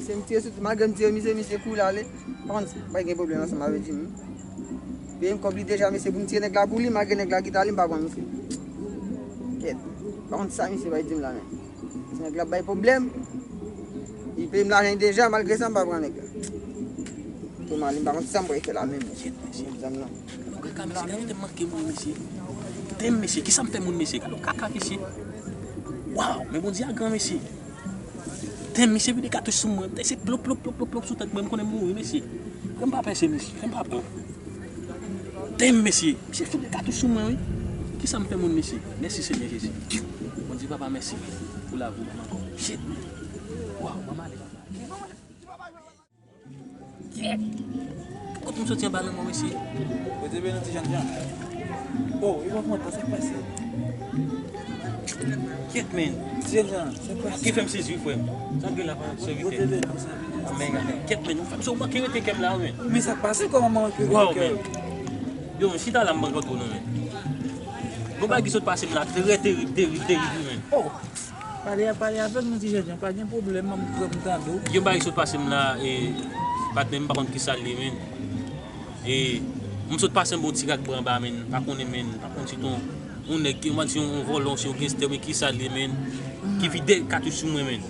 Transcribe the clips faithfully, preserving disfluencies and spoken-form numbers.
Se m tire sou, malgre m tire misye, misye kouri l ale. Pa konn si pa gen pwoblèm ansanm avè Jimmy. Peye m kòb li deja, mesye, pou m tire nèg la pou li, malgre nèg la kite ale, m pa pran misye. Kèt. Pa konn sa misye bay di m la menm. Si nèg la bay pwoblèm, li peye m lajan li deja, malgre sa, m pa pran nèg la. Pou m ale, m pa konn sa m pral fè la menm. Shit, mesye. Zam nan. Gade kaka, mesye, gade tèm manke moun, mesye. Tèm, mesye, kisa m fè moun, mesye? Gade kaka, mesye. Waw, men Bondye a gran, mesye. Tèm, misye vide katouch sou mwen. Misye plop, plop, plop, plop, plop sou tèt mwen. M konnen m mouri, mesye. Fè m pa pèse, mesye. Fè m pa pran. Tèm, mesye. Misye vide katouch sou mwen, wi. Kisa m fè moun, mesye? Mèsi, Senyè Jezi. Bondye, papa, mèsi pou lavi w ban m ankò. Shit. Waw, ban m ale, papa. Kote m soti anba lanmò, mesye? Bondye beni w, ti jènjan. Oh, e pa kontan, sa k pase? Kèt, men. Ti jènjan, sa k pase? Ki fè m sezi, wi, frè m. Sa k gen la, frè m? Bondye beni w, sa beni w. Amèn, amèn. Kèt, men, ou fè m, ou manke rete kè m la, men. Men sa k pase, kòman manke rete kè w? Yo, men, chita la, m ban kontou, non, men. Gon bagay ki sot pase m la, trè terib, terib, terib, wi, men. Oh! Pale, pale avèk nou, ti jènjan, pa gen pwoblèm, m ap pran m tande w. Yon bagay sot pase m la, e, patnè, m pa konn kisa l ye, men. E, m sot pase m bon ti rak bwa anba, men, pa konnen, men, pa konn si ton, yon nèg, ki, m pa si yon vòlò, si yon genstè, men kisa l ye, men, ki vide katouch sou mwen, men.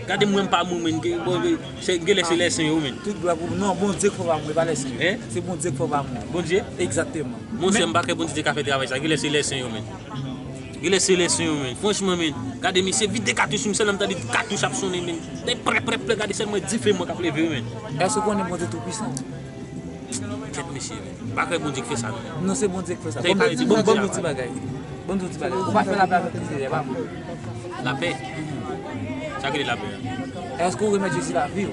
Gade m wè m pa mouri, men, gen, bon, se, genlè se lè sen yo, men. Tout glwa pou, non, Bondye k fè w pa mouri, e pa lè sen yo. Hein? Se Bondye k fè w pa mouri. Bondye? Egzakteman. Monchè, m pa kwè Bondye te ka fè travay sa, genlè se lè sen yo, men. Genlè se lè sen yo, men. Franchman, men. Gade, misye vide katouch, m sèlman tande katouch ap sonnen, men. Dè prè, prè, prè, gade sèlman dife mwen k ap leve, men. Èske w konnen Bondye Toupisan? Kèt, mesye, men. M pa kwè Bondye k fè sa, non. Non, se Bondye k fè sa. Ban m di, ban m di yon ti bagay. Ban m di yon ti bagay. Ou pa fè lapè avèk kretyen, pa vre? Lapè? Sa k rele lapè a? Èske ou remèt Jezi lavi w?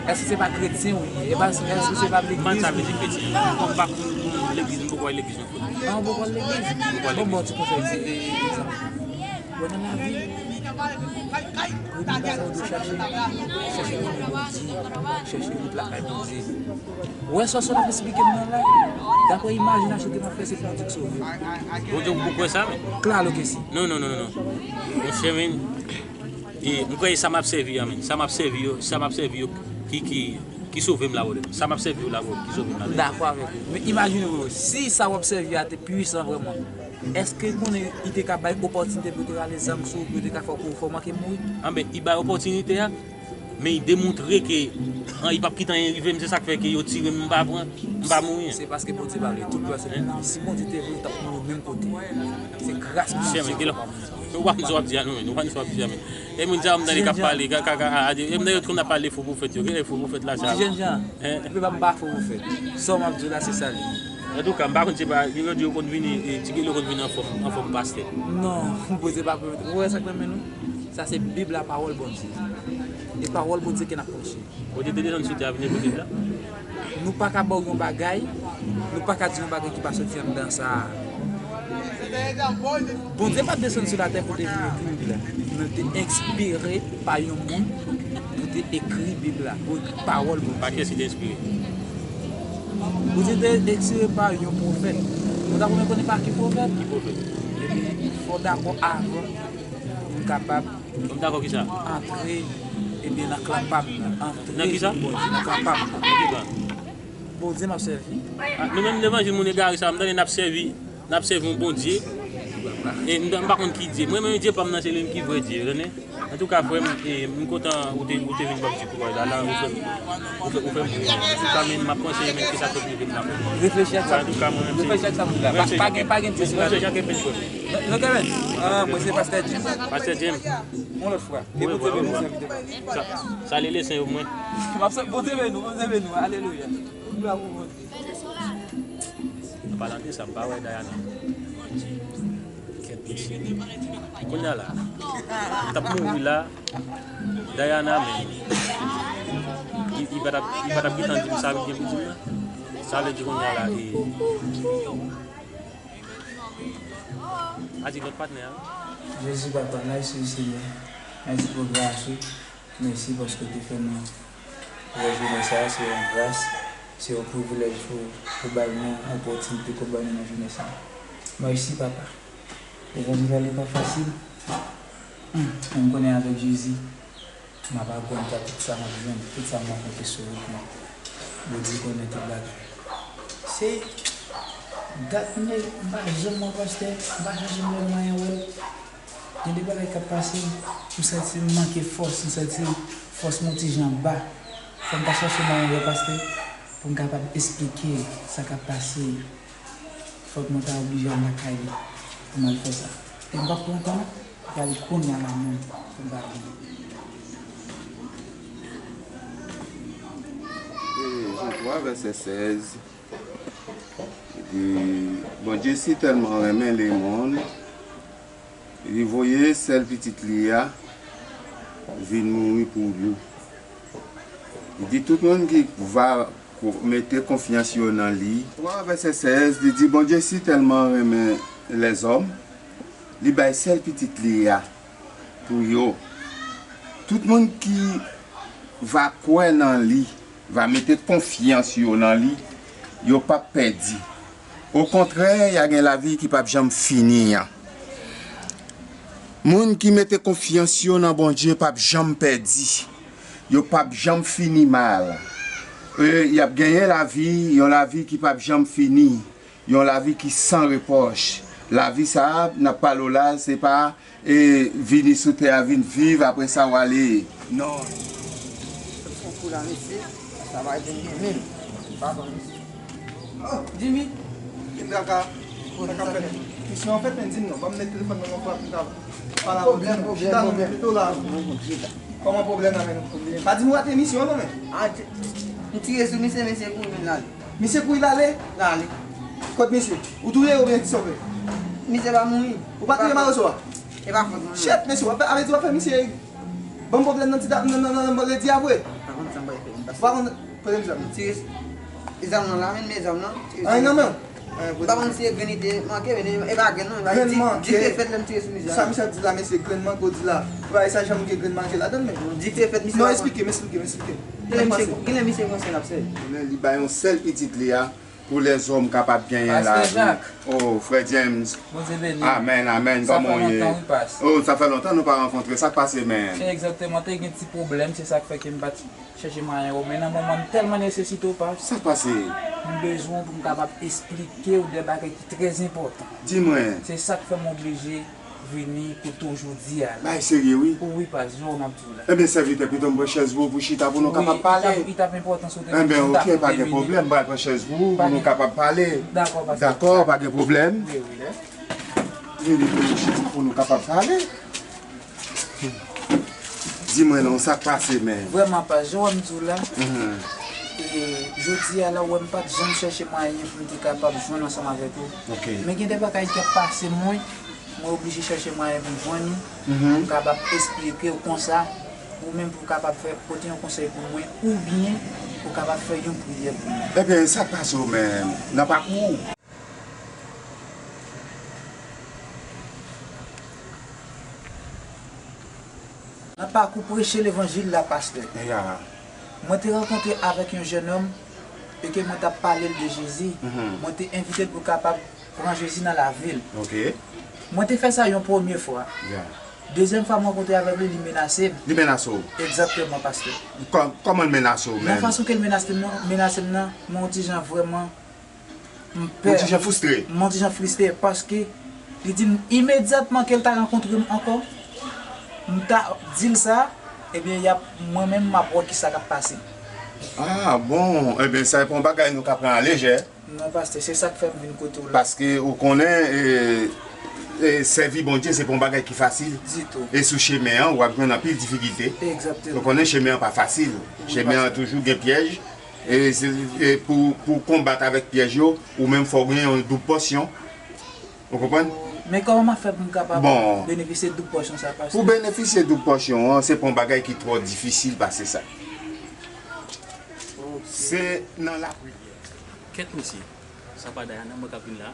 Èske se pa kretyen ou ye? E pa, èske se pa legliz? M pa sa vle di kretyen. M pa, m, m, legliz, m poko al legliz. Ah, ou poko al legliz? Bon, bon, ti konsèy, ti, e, e, egzanp. Bon, nan lavi, premye bagay ou dwe chache, chache renmen Bondye, chache wout lakay Bondye. Ou wè sa w sot ap esplike m nan la? Daprè imajinasyon ke m ap fè, se pou Bondye k sove w. Bondye, ou kwè sa, men? Claro que sí. Non, non, non, non, non. Monchè, men, e, m kwè e sa m ap sèvi a, men. Sa m ap sèvi yo, sa m ap sèvi yo ki, ki, ki sove m la, brother. Sa m ap sèvi yo la, brother, ki sove m la, men. Dakò avèk ou. Men imajine w, si sa w ap sèvi a te pwisan vrèman, èske konnen li te ka bay opòtinite pou yo te rale zam sou ou, pou yo te ka fè w, pou w manke mouri? Anben, li bay opòtinite a, men li demontre ke, an, li p ap kite anyen rive m, se sa k fè ke yo tire m, m pa pran, m pa mouri. Se paske Bondye pa vle, tout glwa se pou Bondye. Si Bondye te vle, ou t ap mouri menm kote. Se gras Bondye. Chè, men, gen lè, ou pa konn sa w ap di a, non, men, ou pa konn sa w ap di a, men. E moun sa yo m tande k ap pale, ka, ka, ka, a, a, e m nan yo konn ap pale fo pwofèt yo, gen lè fo pwofèt la, sa. Ti jènjan, hein? Epi pa m pa fo pwofèt. Sa w m ap di w la, se sa l ye. Antouka, m pa konn, se pa, yo di yo konn vini, e, Ti Gelo konn vini an fòm, an fòm pastè. Non, Bondye pa pwofèt. Ou wè sa k nan men nou? Sa se Bib la, pawòl Bondye. E pawòl Bondye ke n ap preche. Bondye te desann sou tè a vin regle Bib la. Nou pa ka ba w yon bagay, nou pa ka di yon bagay ki pa soti anndan sa a. Bondye pa t desann sou latè pou te vin ekri Bib la. Men l te enspire pa yon moun pou te ekri Bib la, pou ekri pawòl Bondye. Pa kiyès li te enspire? Bondye te enspire pa yon pwofèt. Nou ta renmen konnen pa ki pwofèt? Ki pwofèt? Ebyen, fò w dakò avan pou n kapab Ou dakò ki sa? Antre, ebyen, nan klan pa m nan. Antre, nan ki sa? Bondye, nan klan pa m nan. Nan ki klan? Bondye m ap sèvi. Ah, nou menm levanjil moun egare sa, m tande n ap sèvi, n ap sèvi yon Bondye. E m, m pa konn ki Dye. Mwen menm Dye pa m nan, se li menm ki vrè Dye, ou tande? Antouka, frè m, e, m kontan ou te, ou te vin ban m ti kouraj la, la, ou fè m, ou fè, ou fè m ri. Antouka, men, m ap panse, men, kisa k sot rive m la. Reflechi ak sa. Antouka, mwen menm, se, reflechi ak sa m di la. Pa, pa gen, pa gen Dye, se pa Dye. Reflechi ak reflechi, frè m. Ok, men. Ah, mwen se pastè Jim. Pastè Jim. Yon lòt fwa. Ke Bondye beni w, sèvitè pa m. Sa, salye lesen yo pou mwen. M ap sa, Bondye beni w, Bondye beni w. Alelouya. Tout glwa pou Bondye. An palan de sa, m pa wè Dayana. Kèt mesye. Kounye a la. M t ap mouri la. Dayana, men. Li, li pa t ap, li pa t ap gentan di m sa li gen pou di m nan. Sa vle di kounye a la, e, a di lòt patnè a. Jezi papa, mèsi Senyè. Mèsi pou gras ou. Mèsi paske w te fè nou wè jounen sa a, se yon gras, se yon privilèj pou, pou bay nou, opòtinite pou bay nou nan jounen sa a. Mèsi papa. Evanjil la li pa fasil. Hmm, men m konnen avèk Jezi, M ap agwant a tout sa m ap jwenn, tout sa m rankontre sou wout mwen. Bondye konnen tout bagay. Se dat m, m pa janm wè pastè, m pa janm wè mwen wè l. Gen de bagay k ap pase m, m santi m manke fòs, m santi fòs mwen ti jan ba. Fò m ta chèche mwayen wè pastè pou m kapab esplike sa k ap pase. Fòk mwen ta oblije al lakay li pou m al fè sa. E m p ap pran tan non, m prale kounye a la menm pou m pa bliye. E Jan twa, vèsè sèz, li di, Bondye si tèlman renmen lemonn, li voye sèl pitit li a vin mouri pou nou. Li di, tout moun ki va ko-, mete konfyans yo nan li. Twa vèsè sèz, li di, Bondye si tèlman renmen lèzòm, li bay sèl pitit li a pou yo. Tout moun ki va kwè nan li, va mete konfyans yo nan li, yo p ap pèdi. Okontrè, y a gen lavi ki p ap janm fini an. Moun ki mete konfyans yo nan Bondye p ap janm pèdi. Yo p ap janm fini mal. E, y ap genyen lavi, yon lavi ki p ap janm fini, yon lavi ki san repwòch. Lavi sa a, n ap pale w la, se pa, e, vini sou tè a, vin viv, apre sa w ale. Non. Fè m pran kou la, mesye. Sa va vin gen menm. Papa, mesye. Oh, Jimmy! Ki traka? Traka fèt. Misye an fèt, men di m non. Ban m met telefòn nan, mwen pral pale avè w. Pwoblèm, pwoblèm, pwoblèm. Chita non, men pito la. Kòman pwoblèm nan, men? Pwoblèm. Pa di m rate misye an non, men. Ah, m tire sou misye, misye kouri vin la. Misye kouri l ale? L ale. Kot misye? Ou touye oubyen ki sa w fè? Misye pa mouri. Ou pa touye mawozo a? E pa fòt mwen. Shit, mesye, w ap, avè di w ap fè misye ban m pwoblèm nan ti dat, nan, nan, nan, nan ledi a vre. Pa konn sa m pral fè, m pase. Ou pa konn, pran zam. M tire zam nan la, men, men zam nan, tire. Ay, nan men w. Ou pa konn si e grenn li te manke, men e pa grenn non, e pa di, di te fèt lè m tire sou misye a. Sa misye ap di la, mesye, grenn manke w di la. Ou pa wè sa janm gen grenn manke ladan l, men. Di te fèt, misye. Non, pa konn. Esplike m, esplike m, esplike m. Genlè misye, genlè misye konsyan l ap sèvi. Konnen li bay yon sèl pitit li a pou lèzòm kapab genyen lavi. Pastè Jacques. Oh, frè James. Bondye beni w. Amèn, amèn. Kòman w ye? Sa fè lontan, wi, pas. Oh, sa fè lontan nou pa rankontre. Sa k pase, men? Egzakteman, te gen ti pwoblèm, se sa k fè ke m pa t chèche mwayen wè w, men nan moman m tèlman nesesite w, pas. Sa k pase? M bezwen w pou m kapab esplike w de bagay ki trè enpòtan. Di mwen. Se sa k fè m oblije vini kote w jodi a la. Bagay serye, wi. Wi, pas, jan w ap di w la. Ebyen, sèvitè, pito m pran chèz pou ou pou chita pou nou kapab pale. Wi, li t ap, li t ap enpòtan si w te vin chita pou nou. Ebyen, oke, pa gen pwoblèm, m pral pran chèz pou ou pou nou kapab pale. Dakò, pastè. Dakò, pa gen pwoblèm. Wi, wi. Vini pou nou chita pou nou kapab pale. Di mwen non, sa k pase, men? Vrèman, pas, jan w wè m di w la, e, jodi a la, w wè m pa t janm chèche mwayen pou m te kapab jwenn ansanm avèk ou. Ok. Men gen de bagay k ap pase mwen, mwen oblije chèche mwayen pou m jwenn ou, pou m kapab esplike w konsa, ou menm pou w kapab fè, pote yon konsèy pou mwen, oubyen pou w kapab fè yon priyè pou mwen. Ebyen, sa k pase w menm? Nan pakou w? Nan pakou preche levanjil la, pastè, mwen te rankontre avèk yon jènòm e ke mwen t ap pale l de Jezi. Mwen te envite l pou kapab pran Jezi nan lavi l. Ok. Mwen te fè sa yon premye fwa. Dezyèm fwa mwen rankontre avèk li, li menase m. Li menase w? Egzakteman, pastè. Kò-, kòman l menase w menm? Nan fason ke l menase m nan, menase m nan, mwen yon ti jan vrèman M pè. Yon ti jan fristre. M yon ti jan fristre paske li di m imedyatman ke l ta rankontre m ankò, m ta di l sa, ebyen, y ap, mwen menm, m ap wè kisa k ap pase. Ah, bon. Ebyen, sa se pa yon bagay nou ka pran alejè. Non, pastè, se sa k fè m vin kote w la. Paske ou konnen, e, e, sèvi Bondye, se pa yon bagay ki fasil. Ditou. E sou chemen an, w ap jwenn anpil difikilte. Egzakteman. Ou konnen chemen an pa fasil. Wi, pastè. Chemen an toujou gen pyèj. E, se, e pou, pou konbat avèk pyèj yo, ou menm fò w gen yon doub pòsyon. Ou konprann? Men kòman m ap fè pou m kapab benefisye doub pòsyon sa, pastè? Pou benefisye doub pòsyon an, se pa yon bagay ki twò difisil pase sa. Ok. Se nan lapriyè. Kèt mesye, sa pa Dayana mwen k ap vin la?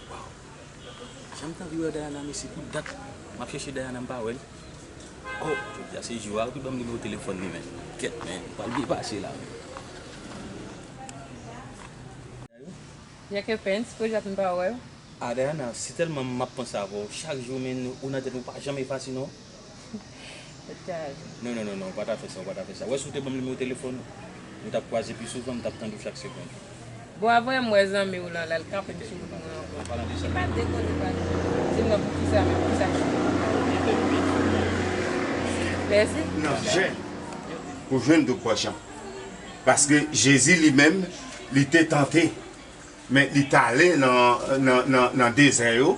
Waw. Jan m t anvi wè Dayana, mesye, pou dat m ap chèche Dayana, m pa wè l. Oh, jodi a se jou a, wi, ban m nimewo telefòn li, men. Kèt, men, m pral byen pase la, men. Byen ke Prince, pou dat m pa wè w. Ah, Dayana, si tèlman m ap panse avè w, chak jou, men, ou nan tèt mwen, ou pa janm efase, non. Non, non, non, non, ou pa ta fè sa, ou pa ta fè sa. Ou wè si w te ban m nimewo telefòn ou, nou t ap kwaze pi souvan, m t ap tande w chak segonn. Bon, avan m wè zanmi w lan, l al kanpe m sou wout mwen ankò. An palan de sa, li pa t dekoze pa di m nan poukisa, men poukisa. Mèsi. Nan jèn pou jwenn doub pòsyon. Paske Jezi li menm, li te tante. Men li t ale nan, nan, nan, nan dezè yo,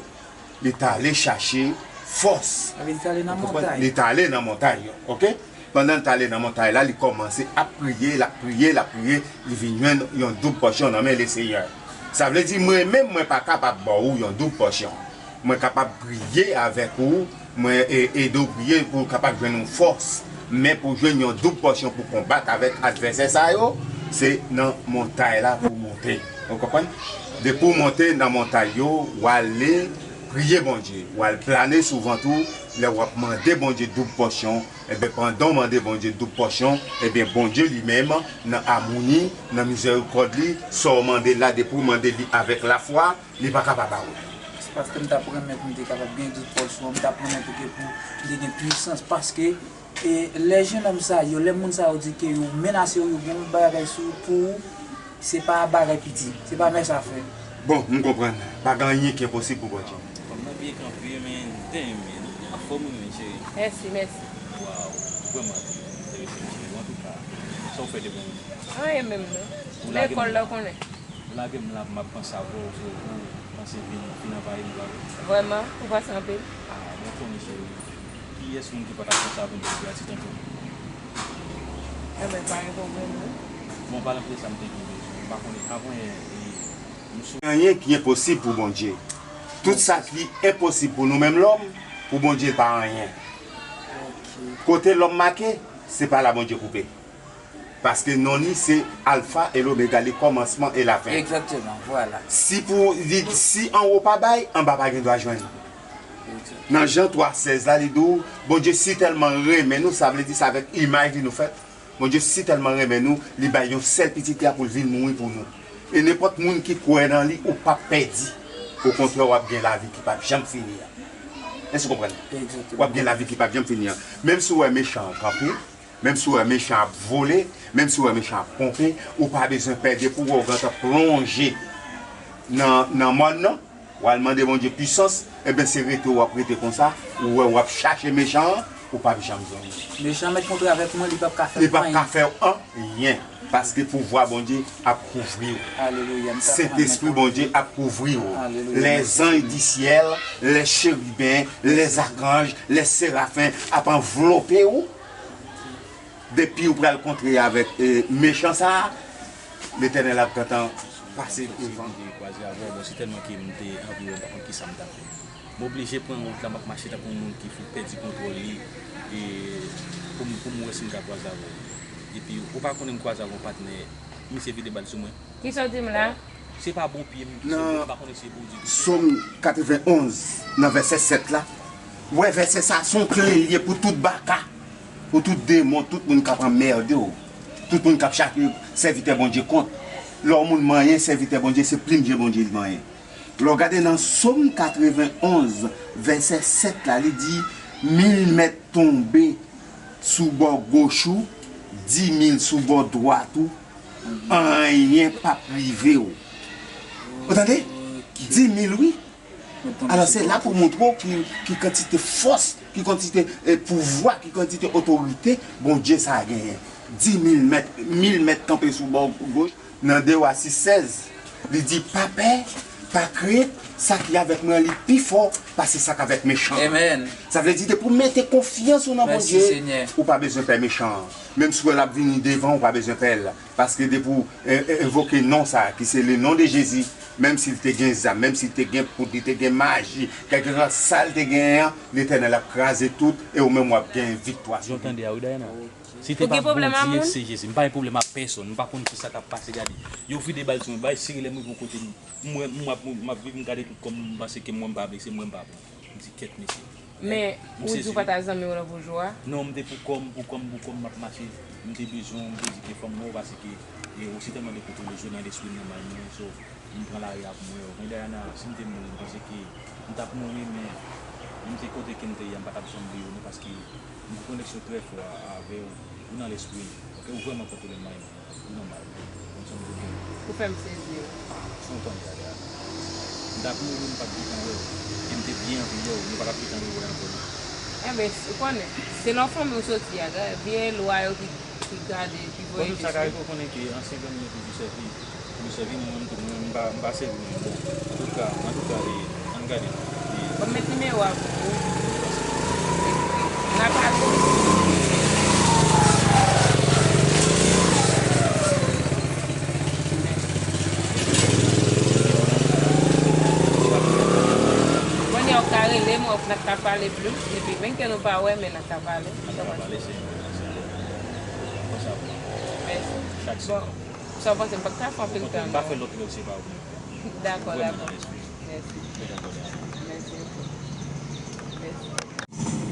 li t ale chache fòs. Sa vle di li t ale nan montay. Li t ale nan montay yo, oke? Pandan l t ale nan montay la, li kòmanse ap priye, l ap priye, l ap priye, li vin jwenn yon doub pòsyon nan men Leseyè. Sa vle di, mwen menm, mwen pa kapab ba w yon doub pòsyon. Mwen kapab priye avèk ou, mwen e- ede w priye pou w kapab jwenn yon fòs. Men pou w jwenn yon doub pòsyon pou konbat avèk advèsè sa yo, se nan montay la pou w monte. Ou konprann? Depi w monte nan montay yo, w ale priye Bondye. W al plane sou vant ou, lè w ap mande Bondye doub pòsyon, ebyen, pandan w mande Bondye doub pòsyon, ebyen, Bondye li menm, nan amoni, nan mizèrikòd li, sa w mande la, depi w mande li avèk lafwa, li pa ka pa ba ou l. Se paske m t ap renmen pou m te kapab gen doub pòsyon, m t ap renmen pou ke pou m te gen pwisans, paske, e, lè jennonm sa yo, lè moun sa yo di ke yo menase w, yo gen yon bagay sou ou, pou ou, se pa bagay piti, se pa mès a fè. Bon, m konprann. Pa gen anyen ki enposib pou Bondye. Fanm nan byen kanpe, men, damn, man. Anfòm wi, men, cheri. Mèsi, mèsi. Waw, ou vrèman enterese m, cheri. Antouka, sa w fè de bon? Anyen menm, non. Lekòl la, w konnen. Ou lage m la, m ap panse avè w, ou panse vin, vin anvayi m la. Vrèman, ou panse anpil? Ah, mwen konnen, cheri. Kiyès moun ki pa t ap panse avè m pou gratis tankou? Enben, pa gen pwoblèm, non. Bon, palan de sa, m te gen bezwen. M pa konnen, avan yè, e, m sou. Anyen ki enposib pou Bondye. Tout sa ki enposib pou nou menm lòm, pou Bondye pa anyen. Kote lòm make, se pa la Bondye koupe. Paske non li se Alfa e Lomega, li kòmansman e lafen. Egzakteman, vwala. Si pou li, si anwo pa bay, anba pa gen dwa jwenn. Nan Jan twa sèz la, li di w, Bondye si tèlman renmen nou, sa vle di se avèk imaj li nou fèt. Bondye si tèlman renmen nou, li bay yon sèl pitit li a pou l vin mouri pou nou. E nenpòt moun ki kwè nan li, ou p ap pèdi. Okontrè, w ap gen lavi ki p ap janm fini an. Èske w konprann? Egzakteman. W ap gen lavi ki p ap janm fini an. Menm si w wè mechan an kanpe, menm si w wè mechan ap vole, menm si w wè mechan ap ponpe, ou pa bezwen pè. Depi w wè w gentan plonje nan, nan mòn nan, w al mande Bondye pwisans, ebyen, se rete w ap rete konsa, ou wè w ap chache mechan an, ou p ap janm jwenn li. Mechan mèt kontre avèk mwen, li p ap ka fè m anyen. Li p ap ka fè w anyen, paske pouvwa Bondye ap kouvri w. Alelouya, m t ap Sentespri Bondye ap kouvri w. Alelouya, mèsi. Lèzanj di syèl, lè cheriben, lèzakranj, lè serafen ap anvlope w. Depi ou pral kontre avèk, e, mechan sa a, Letènèl ap gentan pase devan. Bondye kwaze avè w, bon, se tèlman ke m te anvi wè, m pa konn kisa m t ap fè. M oblije pran wout la, m ap mache tankou yon moun ki fout pèdi kontwòl li, e, pou m, pou m wè si m ka kwaze avè w. Epi, ou pa konnen m kwaze avè yon patnè, misye vide bal sou mwen. Kisa w di m la? Se pa bon pye m, se bon, m pa konnen se pou di. Sòm katrevenn onz, nan vèsè sèt la. Ou wè vèsè sa a, se yon kle li ye pou tout baka, pou tout demon, tout moun k ap anmède w, tout moun k ap chache sèvitè Bondye kont. Lè yon moun manyen sèvitè Bondye, se plim je Bondye li manyen. Lè w gade nan Sòm katrevenn onz, vèsè sèt la, li di, mil mèt tonbe sou bò goch ou, di mil sou bò dwat ou, anyen p ap rive w. Ou tande? Di mil, wi. Alò, se la pou montre w ki, ki kantite fòs, ki kantite, e, pouvwa, ki kantite otorite Bondye sa a genyen. Di mil mèt, mil mèt kanpe sou bò goch, nan de Wa sis sèz, li di, pa pè, pa krent, sa ki avèk mwen an, li pi fò pase sa k avèk mechan an. Amèn. Sa vle di, depi w mete konfyans ou nan Bondye, ou pa bezwen pè mechan an. Menm si w wè l ap vini devan, ou pa bezwen pè l. Paske depi w, e, e, envoke non sa a, ki se le nom de Jésus, menm si l te gen zam, menm si l te gen poud, li te gen maji, kèlkeswa sa l te genyen an, Letènèl ap kraze tout, e ou menm w ap gen viktwa sou li. Jan w tande a wi, Dayana. Si te pa Bondye, se Jezi. M pa gen pwoblèm ak pèsonn. M pa konn kisa k ap pase, gade. Yo vide bal sou mwen, bay sere lè m rive yon kote, m, m wè, m ap, m ap viv, m gade tout kòm m panse ke mwen m pa blese, mwen m pa bon. M di, kèt mesye. Men, ou di w pa t al zanmi w nan Boujou a? Non, m te pou kò m, pou kò m, pou kò m, m ap mache. M te bezwen w, m te di ke fò m wè w, paske, e, ou se tèlman de kote w jwe nan lespri m, nan may mwen, so, m pran lari a pou m wè w. Men Dayana, si m te mouri, m panse ke m t ap mouri, men Menm si kote ke m te ye a, m pa t ap janm bliye w non, paske m gen koneksyon trè fò avè w, ou nan lespri m. Ok, ou vrèman kontwole m, ou nòmal. Ou konn sa m di w? Ou fè m sezi wi. Se yon tan deja, deja. M t ap mouri, m p ap gentan wè w. E m te byen anvi wè w, nou pa t ap gentan rewè ankò non. Enben, ou konnen, se nan fanmi w soti a, vye lwa yo ki, ki gade, ki voye jis. Bon, tout sa ka rive, ou konnen ke ansyen granmoun yo toujou sèvi. Pou yo sèvi mwen menm tou, mwen menm m pa, m pa sèvi mwen menm. Bon, antouka, antouka, e, ann gade. E, ban m met nimewo a pou ou. N a pale. Kounye a w ka rele m, w ap, n ap ka pale plis, epi menm ke nou pa wè, men n ap ka pale. N ap ka pale, se, se, konsa pou mwen. Mèsi. Chak semèn. Sa w panse, m pa t ka fè anpil tan non. M pa fè lòt lè se pa ou. Dakò, dakò. Mèsi. Mèsi. Mèsi.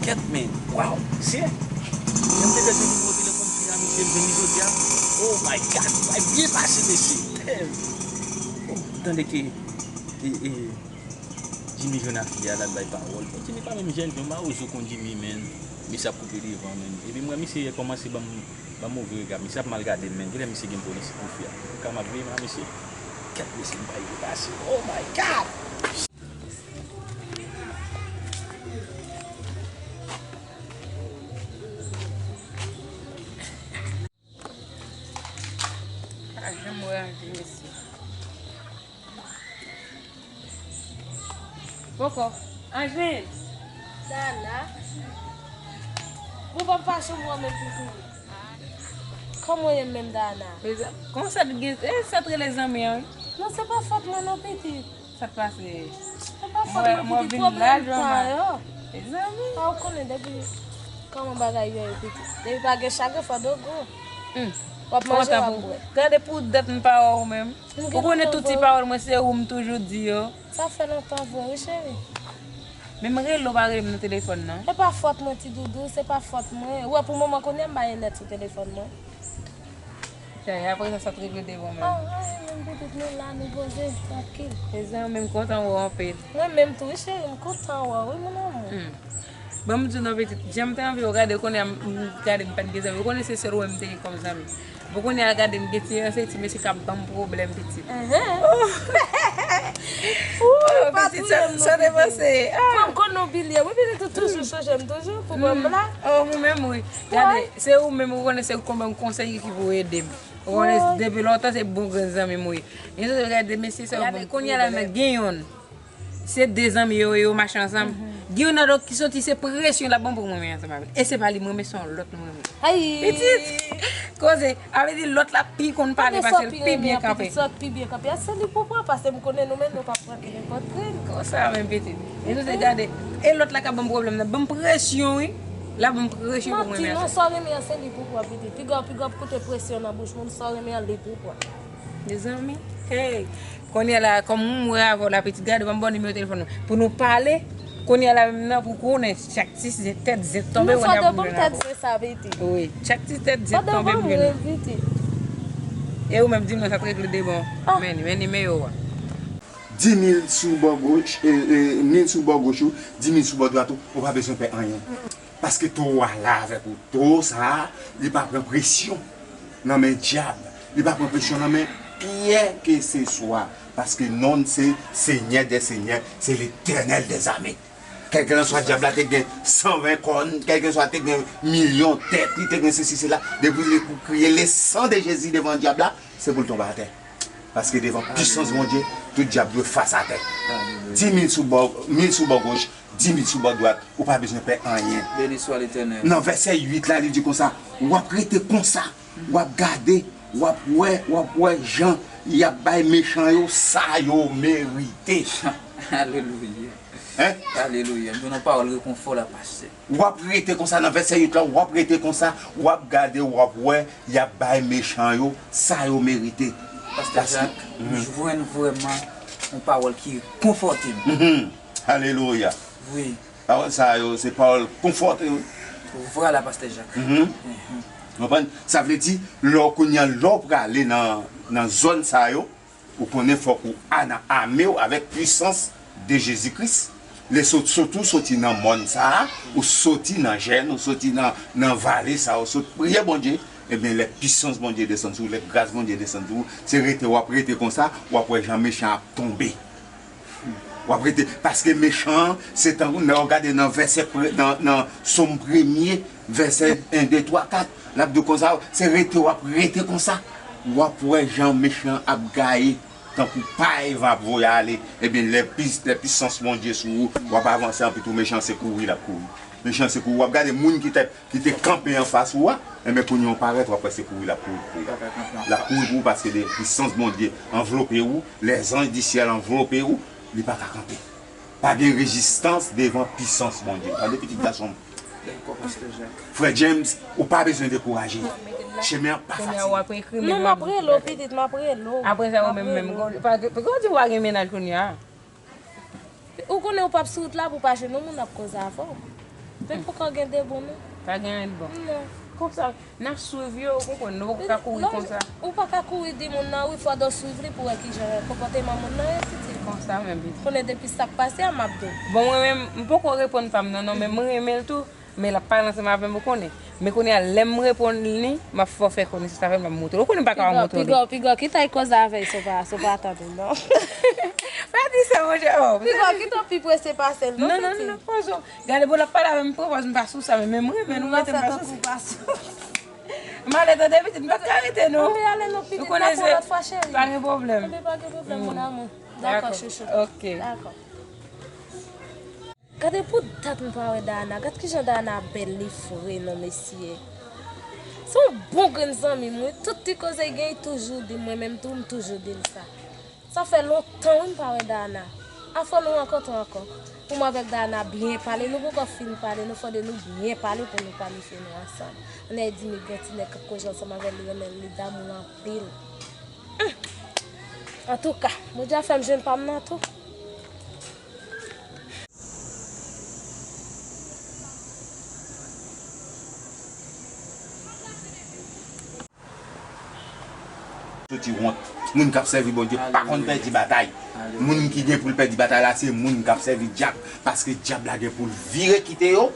Kèt men, waw, mesye. Lè m te fè se nimewo telefòn fi a, mesye, m jwenn li jodi a. Oh my God, bagay byen pase, mesye. Damn. Oh, tande ke, e, e, Jimmy jwenn ak fi a, l al bay pawòl. Bon, Jimmy pa menm jèn, jan mawozo kon Jimmy, men. Mesye ap koupe devan, men. Epi m wè misye kòmanse ban m, ban m move rega. Misye ap mal gade m, men. Genlè misye gen polis pou fi a. Antouka, m ap veye m a mesye. Kèt mesye, m pa rive pase. Oh my God! Pa janm wè Ange, mesye. Poko. Ange! Dana. Bon, pa pase mwen menm pou kouri. Kòman w ye menm, Dana? Mezanmi, kòman sa t gen, e, sa t rele zanmi an, wi? Non, se pa fòt mwen non, pitit. Sa k pase? Se pa fòt mwen, pitit, pwoblèm pa yo. Mezanmi. A, ou konnen depi kòman bagay yo ye, pitit. Depi pa gen chagren, fò dogou. Hmm. W ap manje, w ap bwè. Gade pou dat m pa wè w menm. Ou konnen tout ti pawòl mwen se ou m toujou di yo. Sa fè lontan vre, wi, cheri. Men m rele w pa rele m nan telefòn nan. Se pa fòt mwen, ti doudou, se pa fòt mwen. Ou wè, pou moman kounye a m pa gen nèt sou telefòn mwen. Chay, aprezan sa t regle devan menm. Ah, anyen menm pitit, nou la, nou poze, trankil. Mezanmi, m kontan wè w anpil. Mwen menm tou, wi, cheri, m kontan wè w, wi, mon amour. Hmm. Ban m di w non, pitit, jan m te anvi w gade, kounye a m, m gade, m pa t gen zanmi. Ou konnen se sèl ou menm m te gen kòm zanmi. Bon, kounye a gade, m gen ti, yon seri ti mesye k ap ban m pwoblèm, pitit. Enhen. Oh, pitit, sa, sa te panse. Ah. Pran m konnen w bilye. Wi, pitit, ou toujou sonje m toujou pou ban m blag. Oh, ou menm, wi. Gade, se ou menm, ou konnen se konbyen konsèy ki pou ede m. Ou konnen depi lontan se bon grenn zanmi m, wi. Gen sòt gade mesye sa yo ban m pwoblèm. Kounye a la, men gen youn. Se de zanmi yo, yo mache ansanm. Gen youn nan lòt ki soti, se presyon l ap ban m pou m renmen ansanm avè l. E se pa li m renmen, se yon lòt m renmen. Ayi! Pitit! Koze, a vle di lòt la pi konn pale pase l, pi byen kanpe. Sa w pi byen kanpe. A se li pou pran, paske m konnen nou menm nou p ap pran ki nenpòt grenn. Konsa menm, pitit. E nou te gade. E lòt la k ap ban m pwoblèm nan, ban m presyon, wi. L ap ban m presyon pou m renmen ansanm. Manti non, sa w renmen an se li pou pran, pitit. Piga, piga ap koute presyon nan bouch moun, sa w renmen an li pou pran. Mezanmi, hey! Kounye a la, kòm m wè avè w la, pitit, gade, ban m ba w nimewo telefòn nou. Pou nou pale, kounye a la menm nan, pou konnen, chak ti zen, tèt zen tonbe, kounye a pou m jwenn avè w. Wi, chak ti tèt zen tonbe, m jwenn ou. E ou menm, di m non, sa t regle de bon. Men, men nimewo a. Di mil sou bò goch, e, e, mil sou bò goch ou, di mil sou bò dwat ou, ou pa bezwen pè anyen. Paske towo a la avèk ou. Towo sa a, li pa pran presyon nan men dyab. Li pa pran presyon nan men pyè ke se swa. Paske non l se Senyè dè senyè, se Letènèl dèzame. Kèlkeswa dyab la te gen san ven kòn, kèlkeswa te gen milyon tèt, li te gen sesi, sela, depi li kriye le sang de Jésus devan dyab la, se pou l tonbe atè. Paske devan pisans Bondye, tout dyab dwe fas atè. Di mil sou bò, mil sou bò goch, di mil sou bò dwat, ou pa bezwen pè anyen. Beni swa Letènèl. Nan vèsè uit la, li di konsa, w ap rete konsa, w ap gade, w ap wè, w ap wè jan y ap bay mechan yo sa yo merite. Alelouya. Hein? Alelouya. M jwenn yon pawòl rekonfò la, pastè. W ap rete konsa nan vèsè uit la, w ap rete konsa, w ap gade, w ap wè, y ap bay mechan yo sa yo merite. Pastè Jacques, m jwenn vrèman yon pawòl ki konfòte m. Mhm. Alelouya. Wi. Pawòl sa yo, se pawòl konfòte, wi. Vwala, pastè Jacques. Mhm. Mhm. Konprann? Sa vle di, lè w kounye a, lè w prale nan, nan zòn sa yo, ou konnen fòk ou ana-, ame w avèk pwisans de Jezi Kris. Lè sot, sot ou soti nan mòn sa a, ou soti nan jèn, ou soti nan, nan vale sa a, ou sot priye Bondye, ebyen, lè pisans Bondye desann sou ou, lè gras Bondye desann sou ou, se rete w ap rete konsa, w ap wè jan mechan ap tonbe. W ap rete, paske mechan an, se tankou, lè w gade nan vèsè pre-, nan, nan Sòm premye, vèsè en, de, twa, kat, l ap di w konsa, se rete w ap rete konsa, w ap wè jan mechan ap gaye, tankou pay van ap voye ale. Ebyen, lè pis-, lè pisans Bondye sou ou, w ap avanse anpi tou, mechan se kouri l ap kouri. Mechan se kouri. W ap gade moun ki te, ki te kanpe anfas ou a, enben kounye a w parèt, w ap wè se kouri l ap kouri pou ou. L ap kouri pou ou paske de pisans Bondye anvlope ou, lèzanj di syèl anvlope ou, li pa ka kanpe. Pa gen rezistans devan pisans Bondye. Tande pitit gason m. Dakò, pastè Jak. Frè James, ou pa bezwen dekouraje. Chemen an pa fasil. Non, m ap rele w, pitit, m ap rele w. Apre sa, ou menm menm, pa gen, pa gen, ou di w pa gen mennaj kounye a. Ou konnen ou p ap sou wout la pou w pa jwenn yon moun ap koze avè w. Men poko gen de bon non. Pa gen anyen de bon. Non. Konsa, n ap swiv yo, ou konprann, nou poko ka kouri konsa. Ou pa ka kouri di moun nan wi, fòde w swiv li pou w wè kijan konpòteman moun nan ye, pitit. Konsa menm, pitit. Konnen depi sa k pase a, m ap di w. Bon, mwen menm, m poko reponn fanm nan non, men m renmen l tou. Men l ap pale ansanm avè m, ou konnen. Men kounye a, lè m reponn li, m ap fè w fè konesans avè l, m ap montre l. Ou konnen m pa ka montre w li. Piga, piga, kite l koze avè l, si w pa, si w pa tande l, non. Pa di sa, monchè, oh. Piga, kite w pi prese pase l, non, pitit. Non, non, non, non, pòz ou. Gade, bon, l ap pale avè m, m pran pòz m pa sou sa, men, men m renmen l, ou mete m pa sou. M ale tande pitit, m pa ka rete, non. Ou konnen se, pa gen pwoblèm. Anben, pa gen pwoblèm, mon amour. Dakò, chouchou. Ok. Dakò. Gade pou dat m pa wè Dana, gad kijan Dana bèl li fre non mesye. Se yon bon grenn zanmi m wi, tout ti koze l gen li toujou di m, mwen menm tou m toujou di l sa. Sa fè lontan wi m pa wè Dana. A fò nou rankontre ankò. Pou mwen avèk Dana byen pale, nou poko fin pale, nou fòde nou byen pale pou nou planifye nou ansanm. Ann al di m li gen ti nèg k ap koze ansanm avè l, li renmen l, li damou l anpil. Antouka, Bondye a fè m jwenn pa m nan tou. Soti wont. Moun k ap sèvi Bondye pa konn pèdi batay. Moun ki gen pou l pèdi batay la, se moun k ap sèvi dyab. Paske dyab la gen pou l vire kite yo.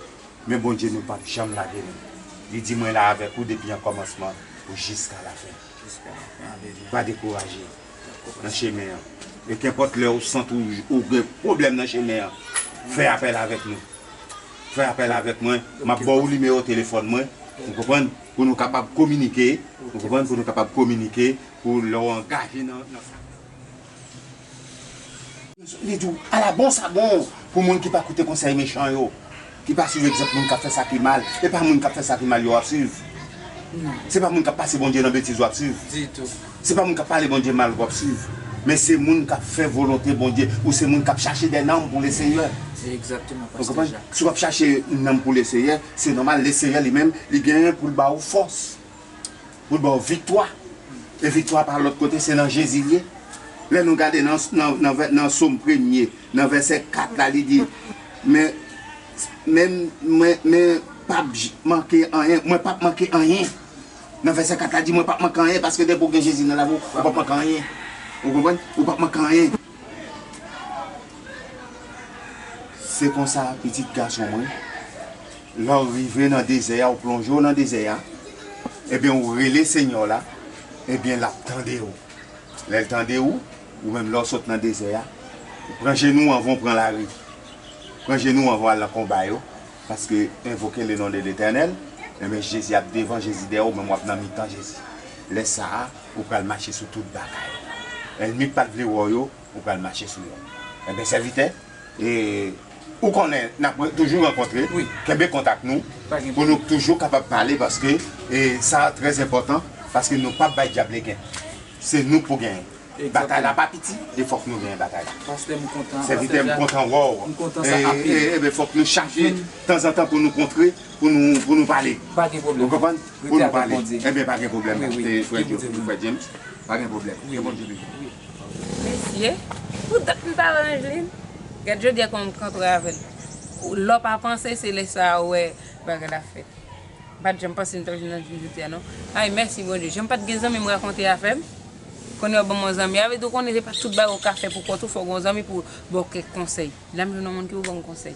Men Bondye nou p ap janm lage nou. Li di, mwen la avèk ou depi an kòmansman pou jiska lafen. Pa dekouraje nan chemen an. E kenpòt lè ou santi w, ou gen pwoblèm nan chemen an, fè apèl avèk nou. Fè apèl avèk mwen. M ap ba w nimewo telefòn mwen. Ou konprann? Pou nou kapab kominike. Ou konprann? Pou nou kapab kominike. Pou lè w angaje nan, nan sa. Li di w, ala bon sa bon pou moun ki pa koute konsèy mechan yo, ki pa swiv egzanp moun k ap fè sa ki mal. E pa moun k ap fè sa ki mal yo w ap swiv. Se pa moun k ap pase Bondye nan betiz w ap swiv. Se pa moun k ap pale Bondye mal w ap swiv. Men se moun k ap fè volonte Bondye, ou se moun k ap chache dè nanm pou Leseyè. Ou konprann? Si w ap chache nanm pou Leseyè, se nòmal, Leseyè li menm, li genyen pou l ba w fòs. Pou l ba w viktwa. E viktwa pa lòt kote, se nan Jezi l ye. Lè nou gade nan, nan, nan, nan Sòm premye, nan vèsè kat la, li di, men, men, men, men p ap j-, manke anyen, mwen p ap manke anyen. Nan vèsè kat la di, mwen p ap manke anyen, paske depi w gen Jezi nan lavi w, ou p ap manke anyen. Ou konprann? Ou p ap manke anyen. Se konsa, pitit gason mwen, lè w rive nan dezè a, ou plonje w nan dezè a, ebyen, ou rele Senyè w la, ebyen, l ap tande w. Lè l tande w, ou menm lè w sot nan dezè a, ou pran jenou w anvan w pran lari. Pran jenou w anvan w al nan konba yo, paske envoke le nom de l'Éternel, ebyen, Jezi ap devan, Jezi dèyè w, ou menm w ap nan mitan Jezi. Lè sa a, ou pral mache sou tout bagay. Ènmi k pa t vle wè w yo, ou pral mache sou yo. Ebyen, sèvitè, e, ou konnen, n ap toujou rankontre, kenbe kontak nou, pou nou toujou kapab pale, paske, e, sa trè enpòtan, paske nou p ap bay dyab legen. Se nou k pou genyen. Batay la pa piti, e fòk nou genyen batay la. Pastè, m kontan. Sèvitè, m kontan wè w. M kontan sa anpil. E, e, ebyen, fòk nou chache tanzantan pou nou kontre, pou nou, pou nou pale. Pa gen pwoblèm. Ou konprann? Pou nou pale. Ebyen, pa gen pwoblèm, frè James. Pa gen pwoblèm. Ke Bondye beni w. Mesye, pou dat m pa wè Angeline, gad jodi a kòman m kontre avè l. Lè w pa panse, se lè sa a ou wè bagay la fèt. M pa t janm panse m t ap jwenn Angeline jodi a, non. Ay, mèsi, Bondye. Jan m pa t gen zanmi m rakonte avè m. Kounye a w ban m yon zanmi, sa vle di w konnen se pa tout bagay ou ka fè pou kont ou, fò w gen yon zanmi pou ba w kèk konsèy. La m jwenn yon moun ki pou ban m konsèy.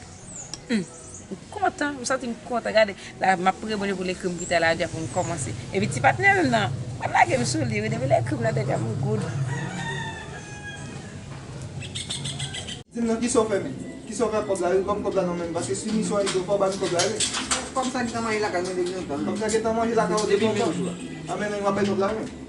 Hmm. M kontan, m santi m kontan. Gade, la m ap priye Bondye pou lekrim ki ta la deja pou m kòmanse. Epi ti patnè m nan, pa lage m sou li, wi, depi lekrim nan deja m good. Di m non, kisa w fè menm? Kisa w fè ak kòb la? Wi, ban m kòb la non menm, paske si misyon an rive, fò w ban m kòb la, wi. Kòb sa gentan manje lakay mwen depi lontan. Kòb sa gentan manje lakay ou depi lontan. A men, men, w ap bay kòb la, wi.